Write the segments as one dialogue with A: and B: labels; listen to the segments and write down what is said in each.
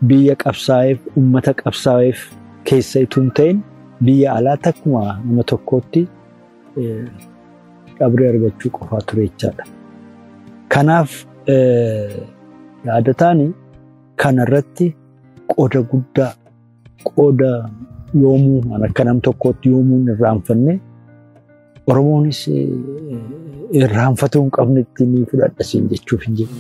A: Biyya qabsaa'eef, uummata qabsaa'eef keessa itoo hin ta'in biyya alaatti akkuma nama tokkootti qabrii argachuu qofaa ture jechaadha. Kanaaf Yaadataan kanarratti qooda guddaa, qooda yoomuu akka nam tokkootti yoomuu hin irraanfanne, Oromoonis irraanfatuu hin qabnetti ni fudhadha siin jechuuf hin jedhu.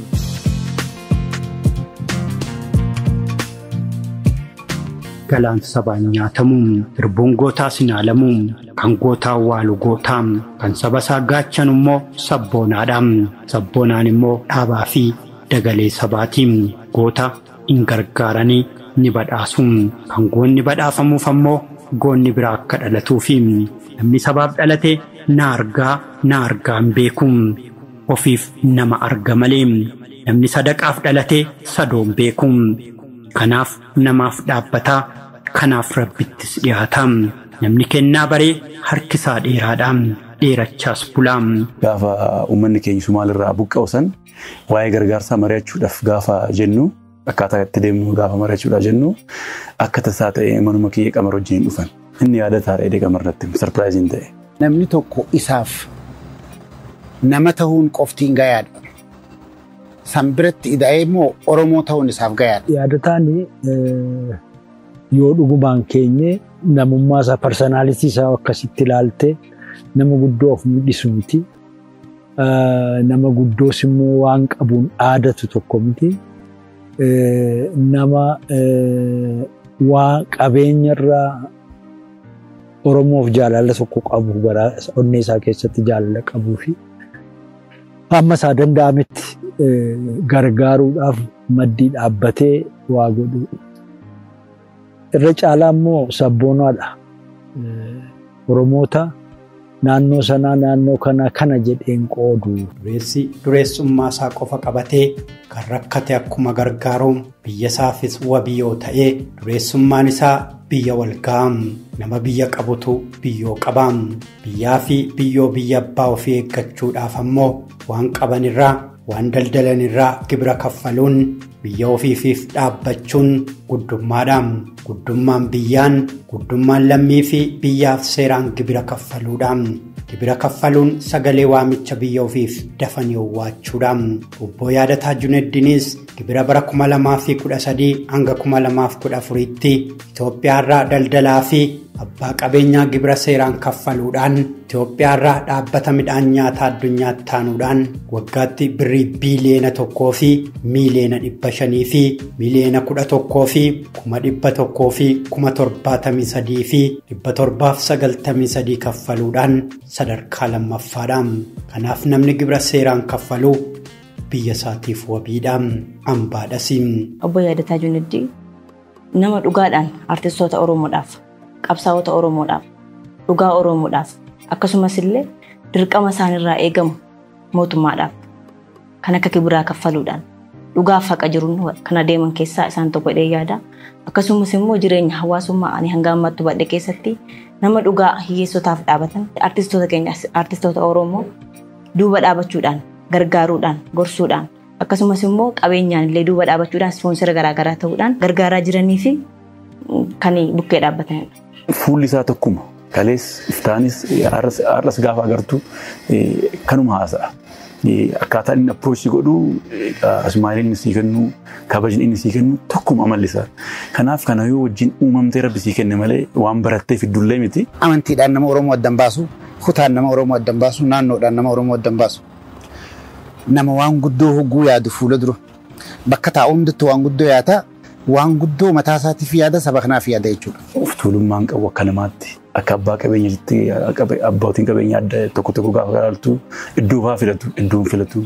B: Galaan sabaan nyaatamuun, hirbuun gootaas hin haalamuun, kan gootaa awwaalu gootaam, kan saba isaa gaachan immoo sabboonaadhaam. Sabboonaan immoo dhaabaa fi dagalee sabaatiin goota hin gargaaranii ni badhaasuun. Kan goonni badhaafamuuf ammoo goonni biraa akka dhalatuufi. Namni sabaaf dhalate na argaa na argaa hin beekuun, ofiif nama arga malee. Namni sadaqaaf dhalate sadoon beekuun. Kanaaf namaaf dhaabbataa, kanaaf rabbittis dhiyaataa. Namni kennaa baree harkisaa dheeraadha, dheerachaas bulaa.
C: Gaafa uummanni keenya Sumaalirraa buqqa'u san waa'ee gargaarsaa mari'achuudhaaf gaafa jennu, akkaataa itti deemnu gaafa mari'achuudhaaf jennu, akka tasaa ta'ee manuma kiyya Qamar wajjin dhufan. Inni yaadataa dheedee Qamar natti surpriseiin ta'e.
D: Namni tokko isaaf nama ta'uun qoftiin gayaadha. San biratti ida'ee immoo Oromoo ta'uun isaaf gayaadha.
A: Yaadataan yoo dhugumaan keenye namummaa isaa, personality isaa akkasitti ilaalte, nama guddoo of mul'isu miti. Nama guddoos immoo waan qabuun dhaadatu tokko miti. Nama waa qabeenyarraa Oromoof jaalala tokko qabu, garaa onnee isaa keessatti jaalala qabuu fi hamma isaa danda'ametti gargaaruudhaaf maddii dhaabbatee waa godhu. Irra caalaa immoo sabboonaadha. Oromoota naannoo sanaa, naannoo kanaa kana jedheen qoodu.
B: Dureessi dureessummaa isaa qofa qabatee kan rakkate akkuma gargaaru biyya isaafis wabii yoo ta'e, dureessummaan isaa biyya wal ga'a. Nama biyya qabutu biyyoo qaba. Biyyaa fi biyyoo biyya abbaa ofii eeggachuudhaaf ammoo waan qaban irraa, waan daldalan irraa gibira kaffaluun biyya ofiifiif dhaabbachuun guddummaadha. Guddummaan biyyaan, guddummaan lammii fi biyyaaf seeraan gibira kaffaluudha. Gibira kaffaluun sagalee waamicha biyya ofiif dafanii owwaachuudha. Obbo Yaadataa Juneddiinis gibira bara 2013 hanga 2014tti Itoophiyaarraa daldalaa fi abbaa qabeenyaa gibira seeraan kaffaluudhaan Itoophiyaarraa dhaabbata midhaan nyaataa addunyaatti taanuudhaan waggaatti birrii 1,500,000,000 fi 11,173,793 kaffaluudhaan sadarkaa lammaffaadha. Kanaaf namni gibira seeraan kaffalu biyya isaatiif wabiidha. Hambaadhas.
E: Obbo Yaadataa Junaddii nama dhugaadhaan artistoota Oromoodhaaf, qabsaa'ota Oromoodhaaf, dhugaa Oromoodhaaf, akkasumas illee dirqama isaanirraa eegamu mootummaadhaaf kan akka gibiraa kaffaluudhaan dhugaaf haqa jiruun kan adeeman keessaa isaan tokko jedhee yaada. Akkasumas immoo jireenya hawaasummaa ani hanga ammaatti hubadhe keessatti nama dhugaa hiyyeessotaaf dhaabatan, artistoota keenya, artistoota Oromoo duuba dhaabachuudhaan, gargaaruudhaan, gorsuudhaan, akkasumas immoo qabeenyaan illee duuba dhaabachuudhaan, sponsor garaagaraa ta'uudhaan gargaaraa jiranii fi kan bukkee dhaabbatanidha.
C: Fuulli isaa tokkuma. Kalees, iftaanis, har'as gaafa agartu kanuma haasa'a. Akkaataa inni approach godhu, smileiin inni sii kennu, kabajni inni sii kennu tokkuma amalli isaa. Kanaaf kana yoo wajjin uumamtee rabbi sii kenne malee waan barattee fiddullee miti.
D: Amantiidhaan nama Oromoo addan baasu, kutaan nama Oromoo addan baasu, naannoodhaan nama Oromoo addan baasu. Nama waan guddoo hogguu yaadu fuula dura. Bakka taa'u hundattuu waan guddoo yaada, waan guddoo mataa isaatiif yaada, saba kanaaf yaada jechuudha.
C: Of tuulummaan qabu akka namaatti, akka abbaa qabeenyaatti, abbootiin qabeenyaa adda tokko tokko gaafa ilaaltu iddoo fa'aa filatu, iddoo hin filatu.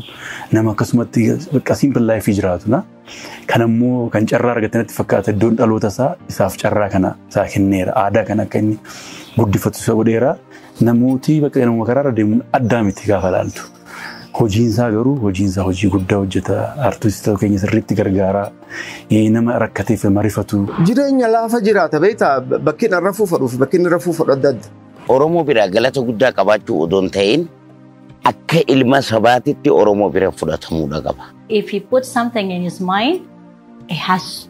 C: Nama akkasumatti bakka simple life jiraatu na. Kan ammoo kan carraa argate natti fakkaata, iddoon dhaloota isaa isaaf carraa kana isaa kenneera. Aadaa kana akka inni guddifatu isa godheera. Namooti bakka nama karaarra deemuun addaa miti gaafa ilaaltu. Hojiin isaa garuu, hojiin isaa hojii guddaa hojjeta. Artistoota keenya sirriitti gargaara. Nama rakkateef marifatu.
F: Jireenya laafa jiraata beektaa, bakki inni rafuu fedhuu fi bakki inni rafuu fedhu adda adda.
G: Oromoo biraa galata guddaa qabaachuu odoo hin ta'in akka ilma sabaatitti Oromoo bira fudhatamuudha qaba.
H: If he puts something in his mind, he has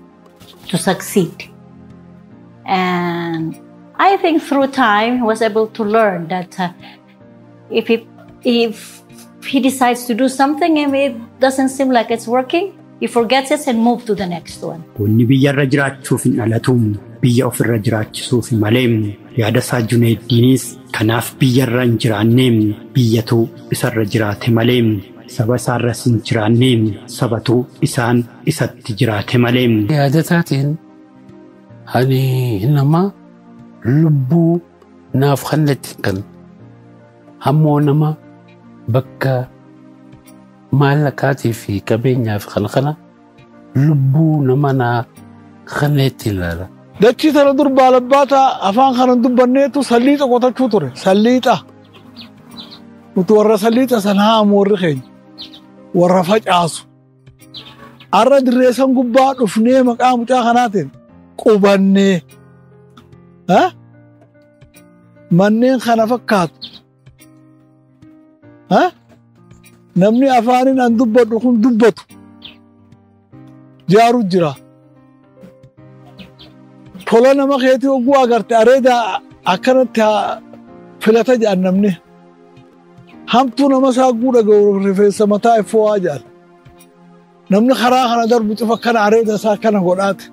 H: to succeed. And I think through time, he was able to learn that if he decides to do something and it doesn't seem like it's working, he forgets it and moves to the next one.
B: Wanni biyyarra jiraachuuf hin dhalatu, biyya ofirra jiraachisuuf malee. Yaadasaa Junaayiddiinis kanaaf biyyarra hin jiraanne, biyyatu isarra jiraate malee. Saba isaarras hin jiraanne, sabatu isaan isatti jiraate malee.
I: Yaadataatiin ani nama lubbuu naaf kennetti kan ammoo nama bakka maallaqaatii fi qabeenyaaf kan kana lubbuu nama naa kennetti ilaala.
J: Dachii tana dur baalabbaataa afaan kanan dubbanneetu salliixa qotachuu ture. Salliixa. Nuti warra salliixa sana haamu warri keenya. Warra facaasu. Har'a dirreessan gubbaa dhufnee maqaa mucaa kanaatiin qubannee. Manneen kana fakkaatu. Namni afaaniin an dubbadhu kun dubbatu. Jaaru jira. Tola nama keetii oguu agarte areeda akkanatti filata jedhan namni. Hamtuu nama isaa guudha rifeensa mataa iffoo jedhan. Namni karaa kana darbu cufa kana areeda isaa kana godhaate.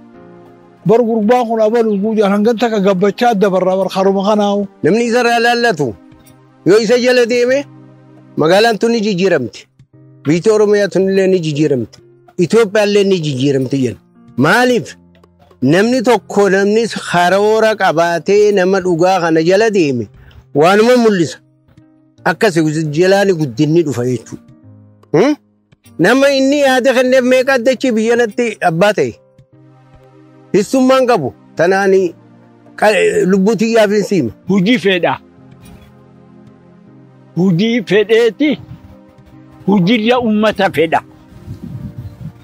J: Bar gurbaan kun abaluu guujaan hangan takka gabbachaa dabarraa bar karuma kanaawu.
K: Namni isarraa laallatu yoo isa jala deeme magaalaan tun ni jijjiiramti. Biyyi Oromiyaa tun illee ni jijjiiramti. Itoophiyaan illee ni jijjiiramti jenna. Maaliif? Namni tokko namni karoora qabaatee nama dhugaa kana jala deeme waanuma mul'isa. Akkasi jalaan guddinni dhufa jechuudha. Nama inni yaada kenneef meeqa addachi biyyanatti abbaa ta'e. Hissummaan qabu tanaan lubbuu xiyyaaf hin siima.
L: Hojii fedha. Hojii fedheeti hojiirra uummata fedha.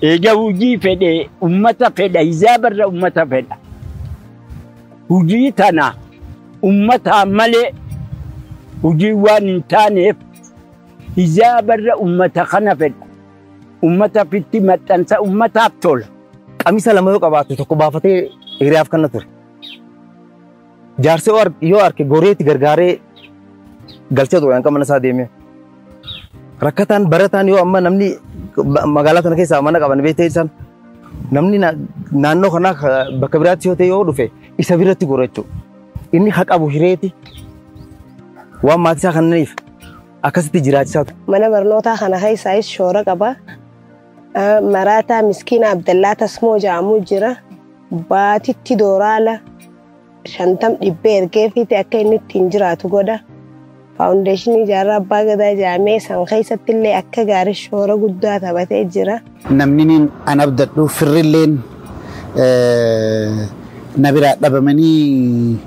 L: Eega hojii fedhee uummata fedha hizaabarra uummata fedha. Hojii tana uummataa malee hojii waan hin taaneef hizaabarra uummata kana fedha. Uummata fitti maxxansa uummataaf tola.
M: Qamisa lama yoo qabaatu tokko baafatee hiriyaaf kenna ture. Jaarsi yoo arge goreetti gargaaree galchee ture hanqa mana isaa deemee. Rakkataan barataan yoo amma namni magaalaa kana keessaa mana qaban beektee isaan namni naannoo kanaa bakka biraatti yoo ta'e yoo dhufe isa biratti gora jechuudha. Inni haa qabu hireeti waan maatii isaa kannaniif akkasitti jiraachisaa ture.
N: Mana barnootaa kana keessaayis shoora qaba. Maraataa miskiina Abdallaa Tasmoo jedhamu jira. Baatitti dooraala 50 dhibbee ergee fiite akka inni ittiin jiraatu godha. Faawundeeshinii jaarraa abbaa gadaa jedhamee san keessatti illee akka gaarii shoora guddaa taphatee jira.
D: Namni an abdadhu firrilleen na biraa dhabamanii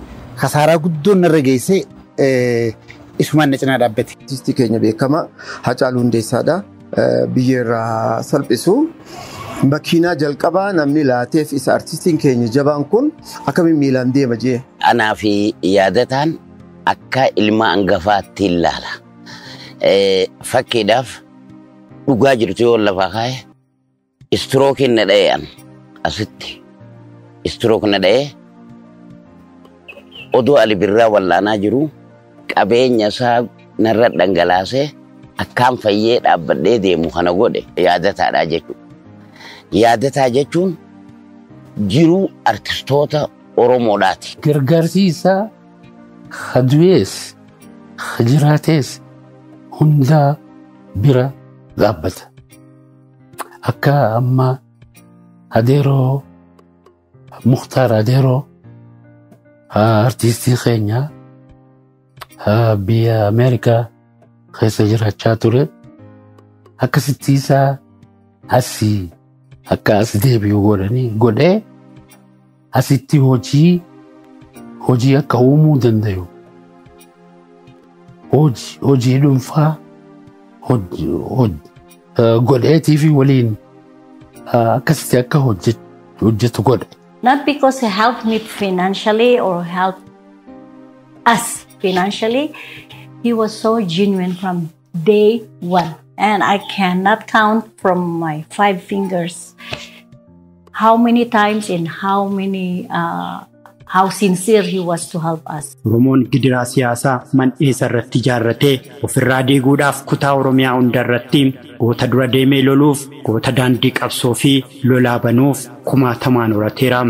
D: kasaaraa guddoon narra geesse isumaan na cinaa dhaabbate.
F: Artistii keenya beekamaa Hacaaluu Hundeessaadha. Biyya irraa salphisu. Makiinaa jalqabaa namni laateef isa artistiin keenya jabaan kun akkamiin miilaan deema jee.
G: Anaa fi yaadataan akka ilma hangafaatti ilaala. Fakkiidhaaf dhugaa jirtu yoo lafaa kaa'e istirookiin na dha'e an asitti. Istirook na dha'e odoo Ali Birraa wallaanaa jiru qabeenya isaa narra dhangalaasee akkaan fayyee dhaabbadhee deemu kana godhe yaadataadha jechuudha. Yaadataa jechuun jiruu artistoota Oromoodhaati.
I: Gargaarsi isaa hadu'ees jiraatees hundaa bira dhaabbata. Akka amma Adeeroo Muktaar Adeeroo artistii keenya biyya Ameerikaa keessa jiraachaa ture. Akkasitti isaa asii akka as deebi'u godhanii godhee asitti hojii akka uumuu danda'u. Hojii dhuunfaa godheetii fi waliin akkasitti akka hojjetu godhe.
H: Not because he helped me financially or helped us financially. He was so genuine from day one. And I cannot count from my 5 fingers How many times and how many, how sincere he was to help us.
B: Oromoon gidiraa siyaasaa man'eessa irratti ijaarratee ofirraa diiguudhaaf kutaa Oromiyaa hundarratti goota dura deemee loluuf, goota daandii qabsoo fi lolaa banuuf kumaatamaan horateera.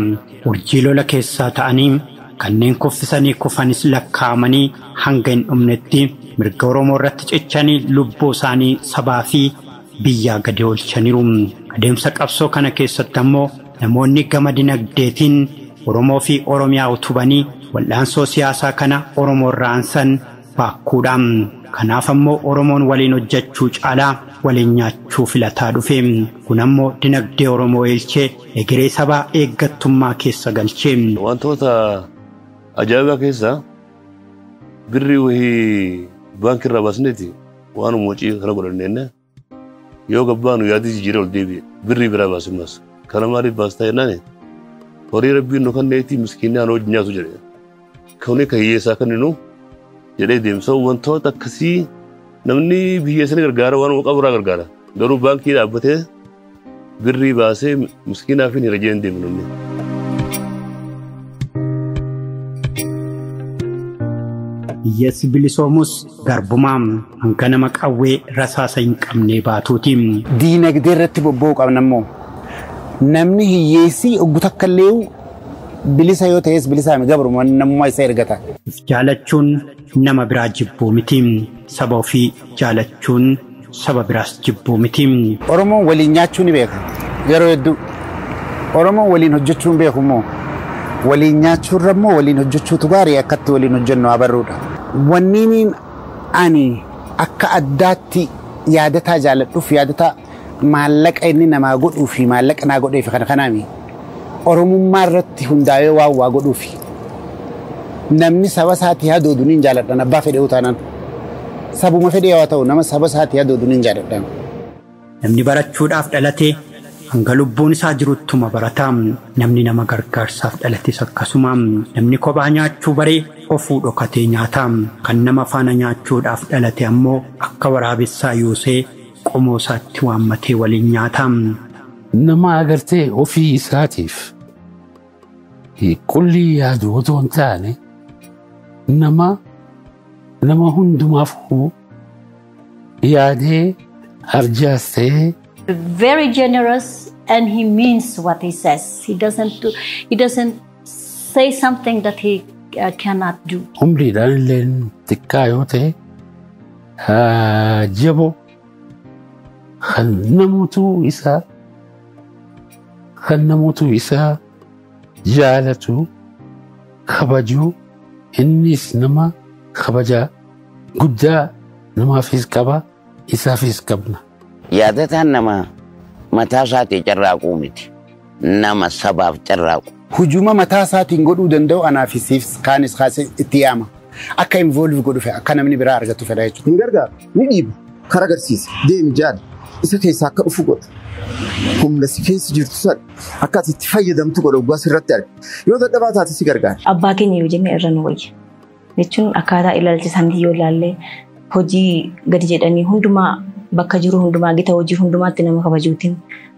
B: Urjii lola keessaa ta'anii kanneen kuffisanii kufanis lakkaa'amanii hanga hin dhumnetti mirga Oromoo irratti cichanii lubbuu isaanii sabaa fi biyyaa gadi oolchaniiru. Adeemsa qabsoo kana keessatti ammoo namoonni gama dinagdeetiin Oromoo fi Oromiyaa utubanii wal'aansoo siyaasaa kana Oromoo irraa aansan baakkuudha. Kanaaf ammoo Oromoon waliin hojjechuu caalaa waliin nyaachuu filataa dhufe. Kun ammoo dinagdee Oromoo eelchee egeree sabaa eeggattummaa keessa galchee.
O: Wantoota ajaa'ibaa keessaa birrii wayii baankii irraa baasneeti waan moocii kana godhanneen yoo gabbaanu yaadii jijjiiree ol deebi'e birrii biraa baasumas. Kana maaliif baastaa jennaan horii rabbiin nu kenneeti miskiinaan hojii nyaatu jedhe. Kuni kan hiyyeessaa kenninu jedhee deemsa. Wantoota akkasii namni biyya sana gargaara waan qabu irraa gargaara. Garuu baankii dhaabbatee birrii baasee miskiinaaf hin hirajeen deemu namni.
B: Hiyyeessi bilisoomus garbumaam hanga nama qawwee rasaasa hin qabnee baatuuti.
D: Diinagdee irratti bobba'uu qabna immoo. Namni hiyyeessi oggu takka illee bilisa yoo ta'es bilisaa mi gabruma namummaa isa ergata.
B: Jaalachuun nama biraa jibbuu miti. Saba ofii jaalachuun saba biraas jibbuu miti.
D: Oromoon waliin nyaachuu ni beeka yeroo hedduu. Oromoon waliin hojjechuu hin beeku immoo. Waliin nyaachuurra immoo waliin hojjechuutu gaarii akkatti waliin hojjennu haa barruudha. Wanniin ani akka addaatti yaadataa jaaladhuuf yaadataa maallaqa inni namaa godhuu fi maallaqa naa godhee fi kana kanaami. Oromummaa irratti hundaa'ee waan waa godhuufi. Namni saba isaatii hadoodu ni jaaladhan abbaa fedhe yoo taanaan. Sabuma fedhe yoo ta'u nama saba isaatii hadoodu ni jaaladhan.
B: Namni barachuudhaaf dhalatee hanga lubbuun isaa jiruttuma barata. Namni nama gargaarsaaf dhalates akkasuma. Namni kophaa nyaachuu baree ofuu dhokatee nyaata. Kan nama faana nyaachuudhaaf dhalate ammoo akka waraabessaa yoosee qomoo isaatti waammatee waliin nyaata.
I: Nama agartee ofii isaatiif qulli yaadu otoo hin taane nama hundumaaf yaadee arjaas ta'ee.
H: Very generous and he means what he says. He doesn't say something that he cannot do.
I: Umriidhaan illee xiqqaa yoo ta'e jaboo kan namoota isaa jaalatu kabaju innis nama kabaja guddaa namaafis qaba isaafis qabna.
G: Yaadataan nama mataa isaatii carraaquu miti. Nama sabaaf carraaqu.
D: Hujuma mataa isaatiin godhuu danda'u anaaf siif kaanis kaasee itti yaama. Akka involve godhu fedha akka namni biraa argatu fedha jechuudha.
F: Hin gargaaru ni dhiibu karaa agarsiisa deemi jaali isa keessaa akka dhufu godha. Humna si keessa jirtu sana akka ati itti fayyadamtu godha oggaa sirratti arga. Yoo dadhabaa taate si gargaara.
E: Abbaa keenya yoo jenne irra nu wayya. Jechuun akkaataa ilaalcha isaanii yoo ilaalle hojii gadi jedhanii hundumaa bakka jiru hundumaa gita hojii hundumaatti nama kabajuutiin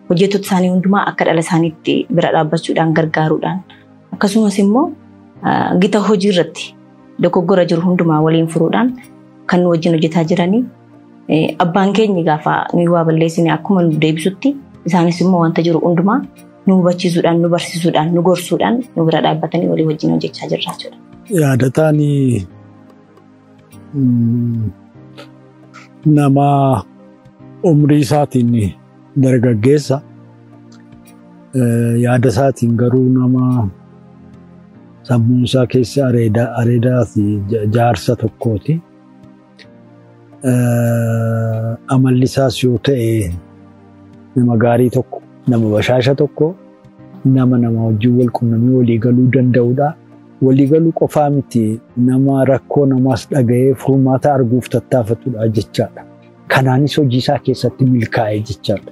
E: hojjettoota isaanii hundumaa akka dhala isaaniitti bira dhaabbachuudhaan gargaaruudhaan akkasumas immoo gita hojii irratti dogoggora jiru hundumaa waliin furuudhaan kan nu wajjin hojjetaa jiranii abbaan keenya gaafa nuyi waa balleessine akkuma nu deebisutti isaanis immoo wanta jiru hundumaa nu hubachiisuudhaan nu barsiisuudhaan nu gorsuudhaan nu bira dhaabbatanii walii wajjin hojjechaa jirra jechuudha.
J: Yaadataan nama umrii isaatiin dargaggeessa yaada isaatiin garuu nama sammuun isaa keessa areedaa fi jaarsa tokkooti. Amalli isaas yoo ta'e nama gaarii tokko, nama bashaasha tokko, nama wajjin wal qunnamee walii galuu danda'udha. Walii galuu qofaa miti nama rakkoo namaas dhaga'ee furmaata arguuf tattaafatudha jechaadha. Kanaanis hojii isaa keessatti milkaa'e jechaadha.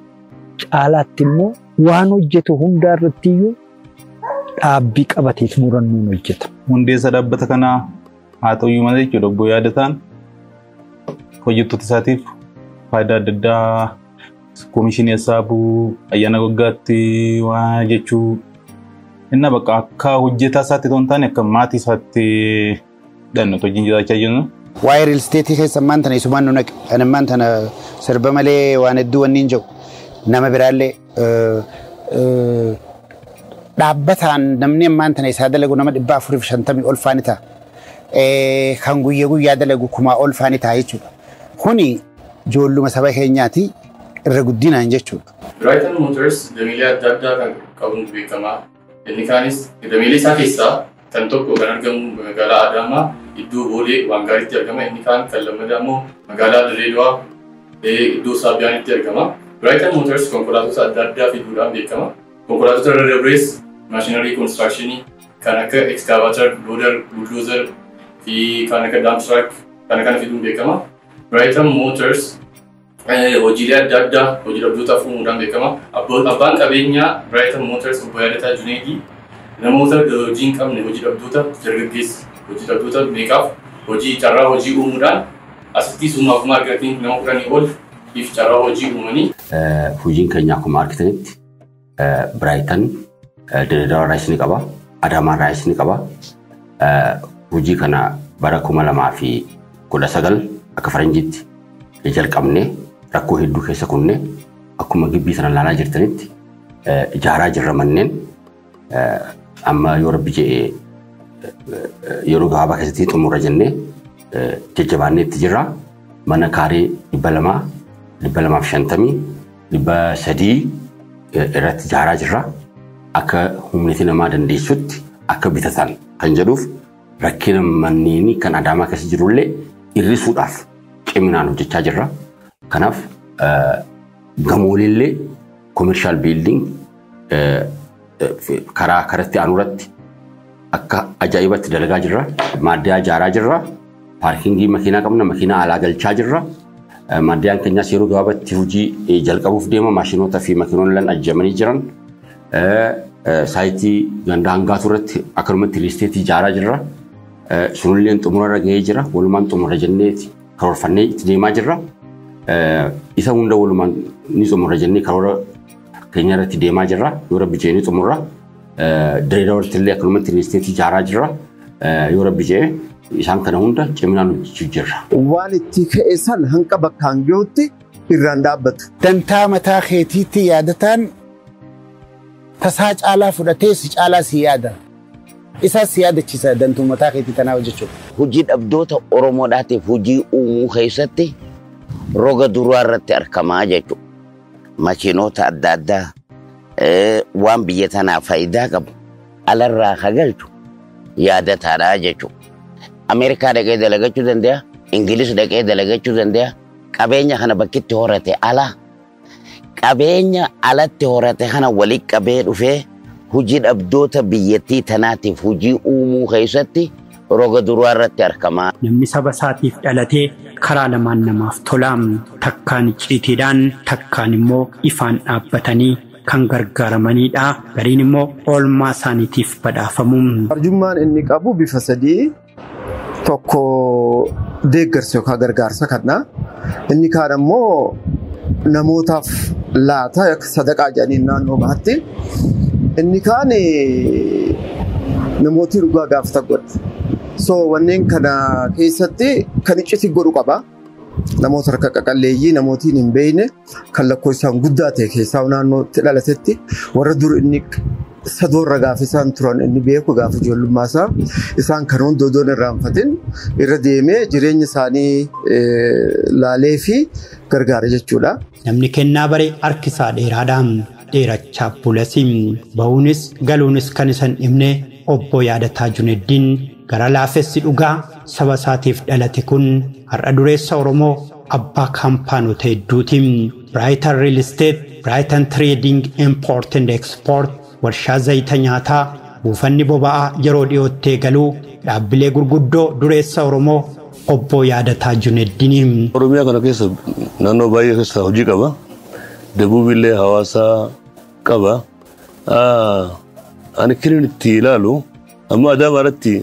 J: Caalaatti immoo waan hojjetu hundaa irratti iyyuu dhaabbii qabateet murannoon hojjeta.
P: Hundeessa dhaabbata kanaa haa ta'uyyuu malee jechuudha obbo Yaadataan hojjettoota isaatiif faayidaa adda addaa Komishinii saabuu ayyaana waggaatti waan jechuu inni bakka akka hojjetaa isaatti otoo hin taane akka maatii isaatti dhannu hojiin jiraachaa jirru.
D: Waa'ee real estate keessa ammaan tana isumaan nu naqe. Ani ammaan tana sirba malee waan hedduu wanni hin jiru. Nama biraallee dhaabbataan namni ammaan tana isaa dalagu nama 450 ol faani ta'a. Kan guyyaa guyyaa dalagu 1000 ol faani ta'a jechuudha. Kuni ijoolluma saba keenyaati irra guddinaan jechuudha.
Q: Brighton Motors dameelee adda addaa kan qabuun beekama. Inni kaanis dameelee isaa keessaa kan tokko kan argamu magaalaa Adaamaa iddoo Boolee Waangaaritti argama. Inni kaan kan lammataa immoo magaalaa Dirreedawaa iddoo Saabiyaanitti argama. Brighton Motors konkolaattota adda addaa fiduudhaan beekama. Konkolaattota irra darbees maashinarii koonistirakshinii kan akka excavator, loader, bulldozer fi kan akka dump truck kana kana fiduun beekama. Brighton Motors hojiilee adda addaa hojii dhabdootaaf uumuudhaan beekama. Abbaan qabeenyaa Brighton Motors obbo Yaadataa Juneedii namoota hojii hin qabne hojii dhabdoota dargaggeessa hojii dhabdoota meeqaaf hojii carraa hojii uumuudhaan asitti summaaf argatiin nama 10 ol if carraa hojii uumanii.
R: Hojiin keenya akkuma argitanitti Brighton Dirreedawaa irraas ni qaba, Adaamaa irraas ni qaba. Hojii kana bara 2019 akka faranjiitti jalqabne rakkoo hedduu keessa kunne akkuma gibbii sana ilaalaa jirtanitti ijaaraa jirra manneen amma yoo rabbi jedhee yeroo gabaabaa keessatti xumurra jennee jajjabaannee itti jirra. Mana kaaree 200, 250, 300 irratti ijaaraa jirra. Akka humniti namaa dandeessutti akka bitatan kan jedhuuf rakkina manneenii kan Adaamaa keessa jirullee hir'isuudhaaf ciminaan hojjechaa jirra. Kanaaf gamooleellee commercial building karaa karatti aanuratti akka ajaa'ibatti dalagaa jirra. Maaddiyaa ijaaraa jirra. Paarkingii makiinaa qabna, makiinaa alaa galchaa jirra. Maaddiyaan keenyas yeroo gabaabatti hojii jalqabuuf deema. Maashinoota fi makiinoonni ajjamanii jiran. Saayitii ganda hangaatu irratti akkanumatti riisteetii ijaaraa jirra. Sunilleen xumurarra gahee jira. Walumaan xumura jenneeti karoorfannee itti deemaa jirra. Isa hunda walumaan ni xumura jennee karoora keenya irratti deemaa jirra. Yoo rabbi jedhee ni xumurra. Dirreedawaa illee akkanumatti riisteetii ijaaraa jirra. Yoo rabbi jedhee isaan kana hunda ciminaan hojjechuu jirra.
F: Waan itti ka'e san hanqa bakkaan gahutti irraan dhaabbatu.
D: Dantaa mataa keetiitti yaadataan tasaa caalaa fudhatee si caalaa si yaada. Isaas si yaadachiisa dantuu mataa keetii tanaa hojjechuudha.
G: Hojii dhabdoota Oromoodhaatiif hojii uumuu keessatti roga duraa irratti argamaa jechuudha. Makiinota adda addaa waan biyya tanaaf faayidaa qabu alarraa kagalchu yaadataadha jechuudha. Ameerikaa dhaqee dalagachuu danda'a, Ingiliis dhaqee dalagachuu danda'a. Qabeenya kana bakkitti horate ala. Qabeenya alatti horate kana walitti qabee dhufee hojii dhabdoota biyyattii tanaatiif hojii uumuu keessatti roga duraa irratti argama.
B: Namni saba isaatiif dhalatee karaa lamaan namaaf tola. Takkaan icciitiidhaan, takkaan immoo ifaan dhaabbatanii kan gargaaramanidha. Gariin immoo oolmaa isaaniitiif badhaafamu.
F: Arjummaan inni qabu bifa sadii. Tokko deeggarsa yookaan gargaarsa kanna. Inni kaan ammoo namootaaf laata sadaqaa jedhanii naannoo baatti. Inni kaan namooti dhugaa gaafata godha. So wanneen kana keessatti kan icciti godhu qaba. Namoota harka qaqalleeyyii namootiin hin beekne kan lakkoofsaan guddaa ta'e keessaa naannootti dhalatetti warra dur inni sadoorra gaafa isaan turan inni beeku gaafa ijoollummaa isaa isaan kan hunda odoon irraanfatin irra deemee jireenya isaanii laalee fi gargaara jechuudha.
B: Namni kennaa bare harki isaa dheeraadhaan dheerachaa bulasi. Bahuunis galuunis kan isan dhibne obbo Yaadataa Juneddiin gara laafessi dhugaa saba isaatiif dhalate kun har'a dureessa Oromoo abbaa kaampaanota hedduuti. Brighton Real Estate, Brighton Trading Import and Export, warshaa zayita nyaataa, buufanni boba'aa yeroo dhiyootti eegaluu dhaabbilee gurguddoo dureessa Oromoo obbo Yaadataa Juneddiin.
O: Oromiyaa kana keessa naannoo baay'ee keessa hojii qaba. Dabuubillee hawaasaa qaba. Ani kan itti ilaalu amma Adaamaa irratti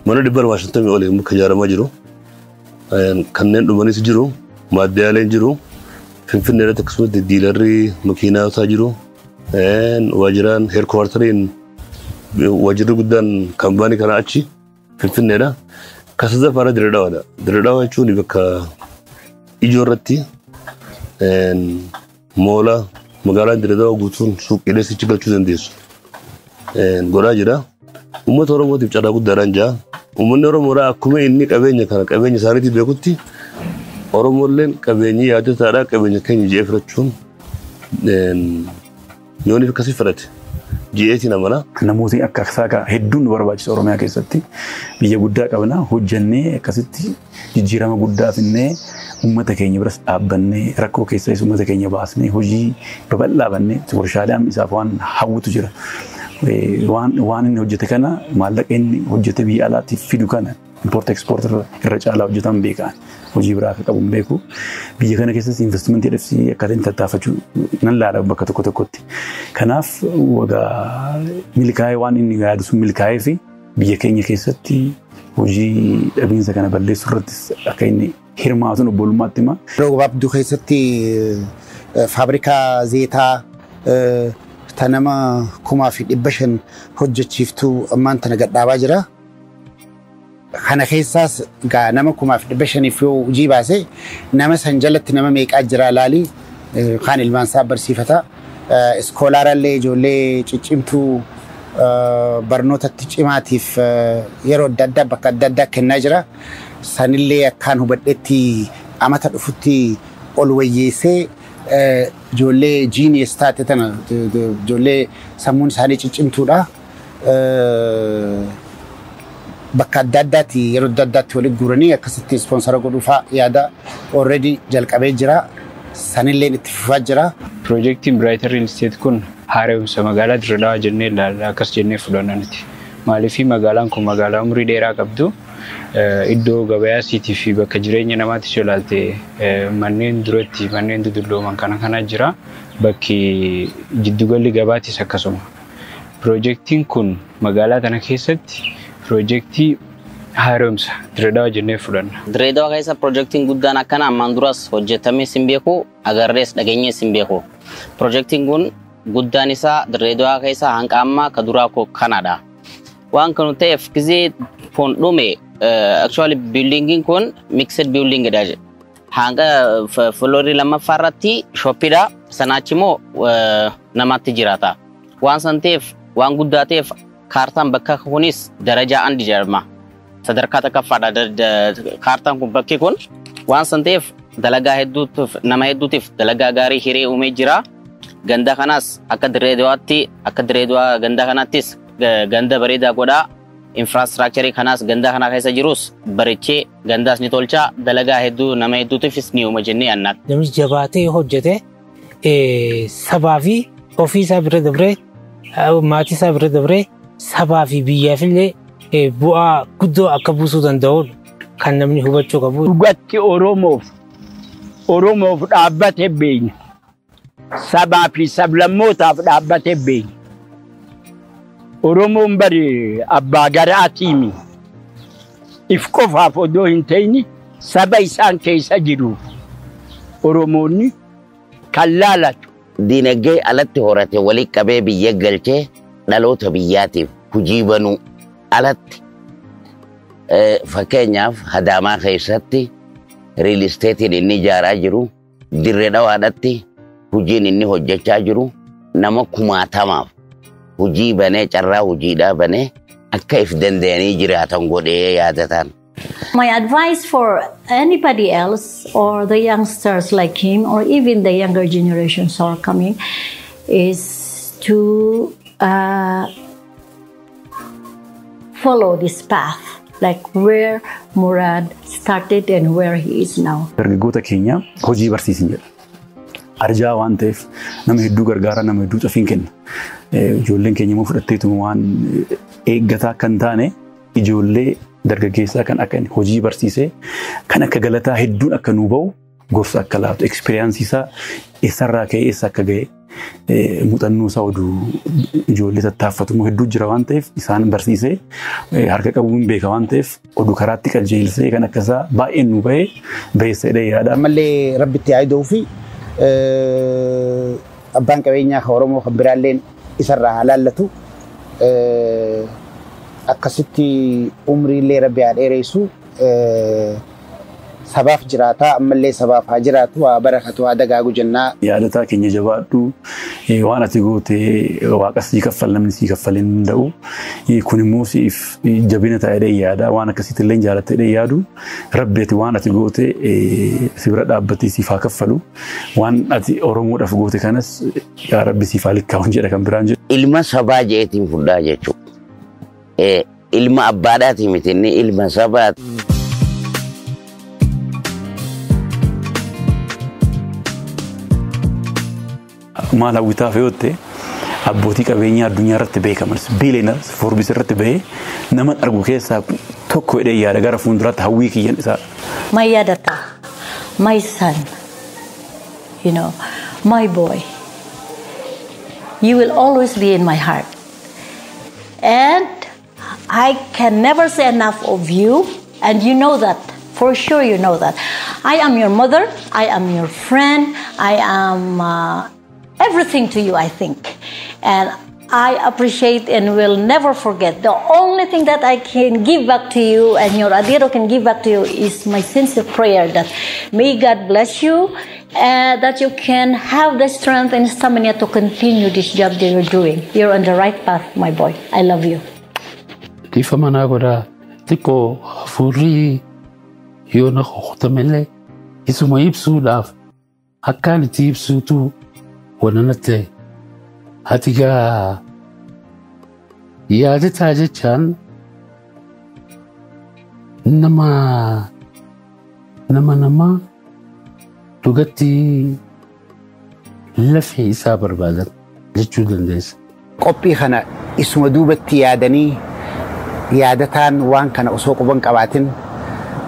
O: mana 250 olii muka ijaaramaa jiru. Kanneen dhumanis jiru, maaddiyaaleen jiru. Finfinnee irratti akkasumas dealerri makiinaa isaa jiru. Waajjiraan headquarteriin, waajjirri guddaan kaampaanii kanaa achi Finfinneedha. Kan sadaffaadha Dirree Dhawaadha. Dirree Dhawaa jechuun bakka ijoo irratti moola magaalaan Dirree Dhawaa guutuun suuqiilee sichi galchuu dandeessu godhaa jira. Uummata Oromootiif carraa guddaadhaan jira. Uummanni Oromoodhaa akkuma inni qabeenya kana qabeenya isaaniitii beekutti, Oromoolleen qabeenyi yaadataadhaa qabeenya keenya ji'ee fudhachuun yooniif akkasii fudhate ji'eetiin amana.
C: Namootni akka isaa hedduun nu barbaachisa. Oromiyaa keessatti biyya guddaa qabna, hojjannee akkasitti jijjiirama guddaa finnee, uummata keenya biras dhaabbannee, rakkoo keessas uummata keenya baasnee, hojii babal'aa bannee, warshaalee isaaf waan hawwatu jira. Waan inni hojjete kana, maallaqa inni hojjete biyya alaatti fidu kana, import export irra caalaa hojjetan beekan, hojii biraa akka qabu hin beeku. Biyya kana keessatti investimentii dhibsii akkaataa inni tattaafachuu nan laala bakka tokko tokkotti. Kanaaf wagaa milkaa'ee, waan inni yaadu sun milkaa'ee fi biyya keenya keessatti hojii dhabiinsa kana balleessuu irrattis akka inni hirmaatuun obbolummaatti hima.
D: Yeroo gabaabduu keessatti faabrikaa zeetaa ta nama 1500 hojjechiiftuu ammaan tana gadhaabaa jira. Kana keessaas gaa nama 1500f yoo hojii baase, nama san jalatti nama meeqaa jira laali. Kaan ilmaan isaa barsiifata. Scholarallee ijoollee ciccimtuu barnootatti cimaatiif yeroo adda addaa bakka adda addaa kennaa jira. Sanillee akkaan hubadhetti amata dhufutti ol wayyeessee ijoollee genius taate tana, ijoollee sammuun isaanii ciccimtuudha. Bakka adda addaatti yeroo adda addaatti walitti guuranii akkasitti sponsor godhuufaa yaada already jalqabee jira. Sanillee itti fufaa jira.
S: Piroojeektiin Brighton Real Estate kun haaromsa magaalaa Dirree Dhawaa jennee ilaalla, akkas jennee fudhanna nuti. Maaliif, magaalaan kun magaalaa umurii dheeraa qabdu, iddoo gabayaa siitii fi bakka jireenya namaatti yoo ilaalte, manneen duratti manneen dudullooman kana kana jira. Bakki jiddugalli gabaatis akkasuma. Piroojeektiin kun magaalaa tana keessatti piroojeektii haaromsa Dirree Dhawaa jennee fudhanna.
T: Dirree Dhawaa keessa piroojeektiin guddaan akkana ammaan duras hojjetamee sin beeku, agarrees dhageenyees hin beeku. Piroojeektiin kun guddaan isaa Dirree Dhawaa keessa hanga ammaa ka duraa kanadha. Waan kanu ta'eef gizee kun dhume, actually buildingiin kun mixed building dha. Hanga floorii lammaffaa irratti shopiidha. Sanaachi immoo namatti jiraata. Waan san ta'eef, waan guddaa ta'eef, kaartaan bakka kunis darajaa andi jedhama. Sadarkaa tokkoffaadha kaartaan kun, bakki kun. Waan san ta'eef dalagaa hedduutiif, nama hedduutiif dalagaa gaarii hiree uumee jira. Ganda kanas akka Dirree Dawaatti, akka Dirree Dawaa ganda kanattis ganda bareedaa godhaa. Infrastructurii kanaas ganda kana keessa jirus bareechee gandaas ni tolchaa, dalagaa hedduu nama hedduutiifis ni uuma jennee yaadna.
U: Namni jabaatee hojjete sabaa fi ofii isaa bira dabree, maatii isaa bira dabree, sabaa fi biyyaaf illee bu'aa guddoo akka buusuu danda'u kan namni hubachuu qabu.
L: Dhugatti Oromoof dhaabbate beekna. Sabaa fi sablammootaaf dhaabbate beekna. Oromoon bari abbaa garaatiimi. If qofaaf odoo hin ta'in saba isaan keessa jiru. Oromoonni kan laalatu.
G: Dinagdee alatti horate walii qabee biyya galchee dhaloota biyyaatiif hojii banuu alatti, fakkeenyaaf Adaamaa keessatti real estateiin inni ijaaraa jiru, Dirree Dhawaadhatti hojiin inni hojjechaa jiru, nama kumaatamaaf hojii banee, carraa hojiidhaa banee akka if danda'anii jiraatan godhee yaadatan.
H: My advice for anybody else or the youngsters like him or even the younger generations who are coming is to follow this path, like where Murad started and where he is now.
C: Dargaggoota keenya hojii barsiisin jedha. Arjaa waan ta'eef nama hedduu gargaara, nama hedduu xafiin kenna. Ijoolleen keenya immoo fudhatteetuma waan eeggataa akka hin taane, ijoollee dargaggeessaa kan akka inni hojii barsiisee kan akka galataa hedduun akka nuu bahu gorsa akka laatu, experienceii isaa, eessarraa ka'ee eessa akka ga'e, muuxannoo isaa oduu ijoollee tattaaffatu immoo hedduu jira waan ta'eef, isaan barsiisee harka qabuun beeka waan ta'eef, oduu karaatti qajeelsee kan akkasaa baay'een nuu bahee baheessa jedhee yaada.
D: Ammallee Rabbitti yaaduu fi Abbaan qabeenyaa kan Oromoo kan biraalleen isarraa haa laallatu. Akkasitti umriillee Rabbi haa dheeressu. Sabaaf jiraataa ammallee sabaaf haa jiraatu, haa barakatu, haa dagaagu jennaa.
C: Yaadataa keenya jabaadhu, waan ati goote waaqa sii kaffal, namni sii kaffal hin danda'u. Kun immoo siif jabina ta'ee yaada, waan akkasiitti illee jaalattee yaadu. Rabbi ati waan ati goote si bira dhaabbatee siif haa kaffalu. Waan ati Oromoodhaaf goote kanas yaa Rabbi siif haa likkaa'u jedha kan biraan jedhu.
G: Ilma sabaa jeetiin fudhaa jechuudha. Ilma abbaadhaati miti, inni ilma sabaati.
C: Maal hawwitaaf yoo ta'e, abbootii qabeenyaa addunyaa irratti beekaman billionaires Forbes irratti bahee nama argu keessaa tokko jedhee yaada gara fuulduraatti hawwii kiyyan isaa.
H: My Yadata, my son, you know, my boy, you will always be in my heart. And I can never say enough of you, and you know that. For sure you know that. I am your mother, I am your friend, I am everything to you, I think. And I appreciate and will never forget. The only thing that I can give back to you and your Adiro can give back to you is my sincere prayer that may God bless you, and that you can have the strength and stamina to continue this job that you're doing. You're on the right path, my boy. I love you.
I: Dhiifama naa godhaa, xiqqoo hafuurri yoo na qoqotamellee isuma ibsuudhaaf akkaan itti ibsuutu wana natti ta'e. Ati gaa yaadataa jechaan nama nama nama dhugatti lafee isaa barbaadan jechuu dandeessa.
D: Qophii kana isuma duubatti yaadanii yaadataan waan kana osoo quban qabaatin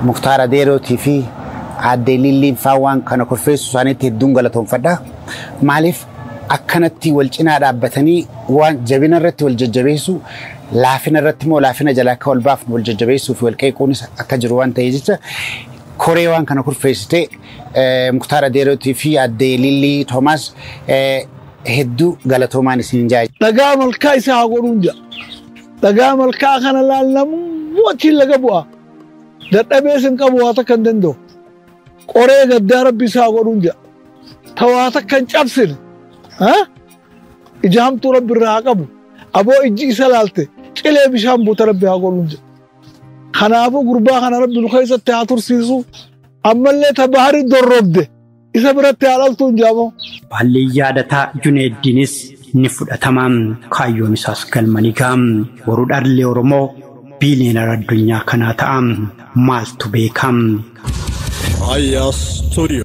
D: Muktaar Adeerootii fi Aaddee Lilliin faa waan kana kurfeessu isaaniitti hedduun galatoonfadha. Maaliif akkanatti wal cinaa dhaabbatanii waan jabina irratti wal jajjabeessu, laafina irratti immoo laafina jalaa akka wal baafnu wal jajjabeessuu fi wal qeequunis akka jiru waan ta'eef jecha koree waan kana kurfeessite Muktaar Adeerootii fi Aaddee Lillii Toomaas hedduu galatoomaan isin jaaji.
J: Dhagaa malkaa isaa haa godhuun jedha. Dhagaa malkaa kana laallamuu achiin laga bu'a. Dadhabees hin qabu, waa takka hin danda'u. Qoree gaddaa Rabbi isaa godhuun jedha. Ta waa takka hin cabsine. Ija hamtuu Rabbi irraa haa qabu. Aboo ijji isa laalte cilee bishaan buuta Rabbi haa godhuun jedha. Kanaafuu gurbaa kana Rabbi nu keessatti haa tursiisu. Ammallee ta baharii dorrobde isa biratti haa dhaltuun jaamoo.
B: Baalli yaadataa Junaiddiinis ni fudhatama. Kaayyoon isaas galma ni ga'a. Boruu dhalli Oromoo biiliyoonara addunyaa kanaa ta'a. Maaltu beeka?
A: Raayyaa Studio.